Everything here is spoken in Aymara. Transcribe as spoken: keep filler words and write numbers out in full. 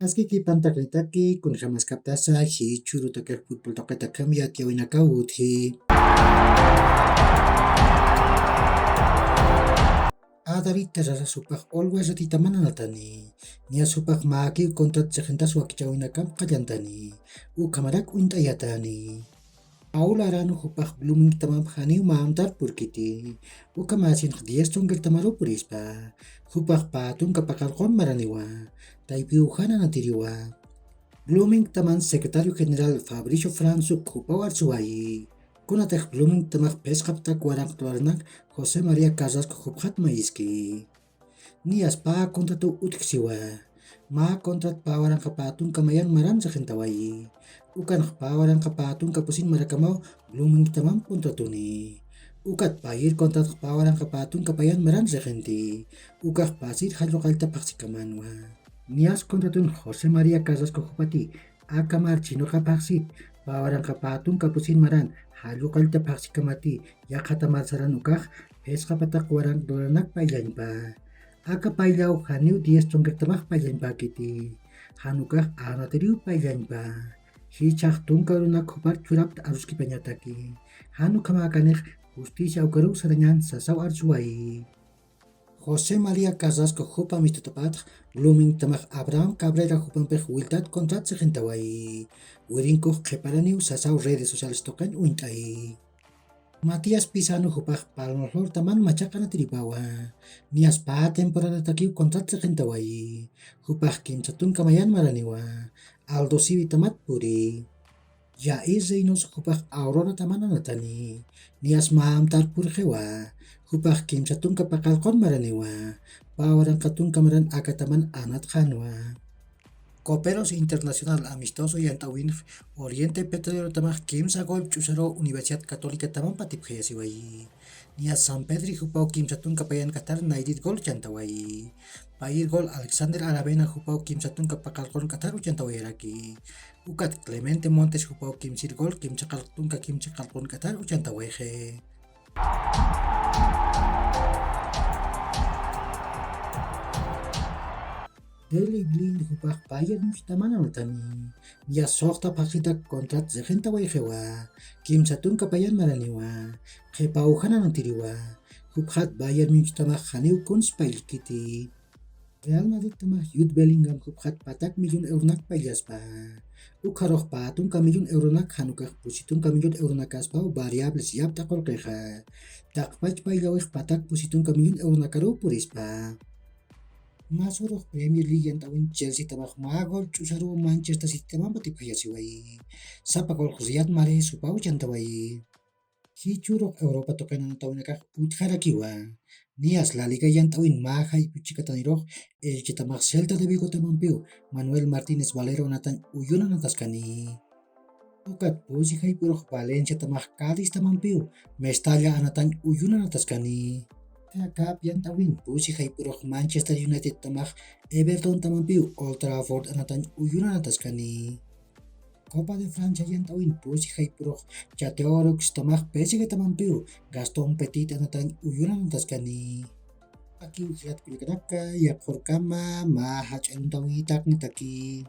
Aski kipantaqitaki, kunjamaskaptasa jichhürutakix futbol tuqitakham yatiyäwinakaw utji. Adarita rarasupax ulwa ratitaman anatani. Niyasupax mäkiw contrat sixintas wakichäwinakam qallantani. Ukhamarak uñt'ayatani. Paula Arano jupax Bloomingtamamp janiw mä amtar purkiti. Uka mäsinx diez tunqirtamaru purispa. Jupax pä tunka paqallqun maraniwa. Taypiw jan anatiriwa. Bloomingtaman secretario general Fabricio Franzuk jupaw arsuwayi. Kunatix Bloomingtamax phisqa patak waranqa dólarnak José María Carrasco jupxat mayiski. Niyas pä contratuw utjksiwa. Mä contrat pä waranqa pä tunka mayan maran sixintawayi. Ukanx pä waranqa pä tunka pusin marakamaw Bloomingtamamp contratuni. Ukat payir contratx pä waranqa pä tunka payan maran sixinti. Ukax pasir jalluqallta phaxsikamanwa. Niyas contratun José María Carrasco jupati, aka mar chinuqa phaxsit, pä waranqa pä tunka pusin maran jalluqallta phaxsikamati, yaqhata mar saran ukax phisqa patak waranqa dólarnak payllañpa. Aka payllaw janiw diez tunqirtamax payllañpäkiti. Jan ukax anatiriw payllañpa. Jichhax tunka urunak jupar churapta aruskipañataki. Jan ukhamäkanix justicia ukaruw sarañan sasaw arsuwayi. José María Carrasco jupa amistutapatx Bloomingtamax Abraham Cabrera jupampix wiltat contrat sixintawayi. Wirinkux qhiparaniw sasaw redes sociales tuqin uñt'ayi. Matías Pisano jupax Palmaflortaman machaq anatiripawa. Niyas pä temporadatakiw contrat sixintawayi. Jupax kimsa tunka mayan maraniwa. Aldosivi tamat puri. Yair Reynoso jupax Aurorataman anatani. Niyas mä amtar purxiwa. Jupax kimsa tunka paqallqun maraniwa. Pä waranqa tunka maran akataman anatxänwa. Coperos Internacional Amistoso yant'äwinx Oriente Petrolerotamax kimsa gol ch'usaru Universidad Católicatamamp atipjayasiwayi. Niyas San Pedri jupaw kimsa tunka payan k'athar nayrit gol chantawayi. Payir gol Alexander Aravena jupaw kimsa tunka paqallqun k'athar uchantawayaraki. Ukat Clemente Montes jupaw kimsir gol kimsa qallq tunka kimsa qallqun k'athar uchantawayxi. Daley Blind jupax Bayern Munichtaman anatani. Niyas suxta phaxsitak contrat sixintawayxiwa. Kimsa tunka payan maraniwa. Qhipaw jan anatiriwa. Jupxat Bayern Munichtamax janiw kuns payllkiti. Real Madridtamax Jude Bellingham jupxat patak millón euronak payllaspa. Ukharux pä tunka millón euronak jan ukax pusi tunka millón euronakaspaw variables yapt'a qullqixa. Taqpach payllawix patak pusi tunka millón euronakaruw purispa. Masürux Premier League yant'äwin Chelseatamax mä gol ch'usaruw Manchester Citytamamp atipjayasiwayi. Sapa golx Riyad Mahrez jupaw chantawayi. Jichhürux Europa tuqin anatawinakax utjarakiwa. Niyas La Liga yant'äwin mä jayp'u chikatanirux Elchetamax Celta de Vigotamampiw Manuel Martínez Valero anatañ uyun anataskani. Ukat pusi jayp'urux Valenciatamax Cádiztamampiw Mestalla anatañ uyun anataskani. F A Cup yant'äwin pusi jayp'urux Manchester Unitedtamax Evertontamampiw Old Trafford anatañ uyun anataskani. Copa de Francia yant'äwin pusi jayp'urux Châteauroux tamax P S G tamampiw Gaston Petit anatañ uyun anataskani. Akiw jilat kullakanaka, yaqhurkama mä jach'a aruntawitaki.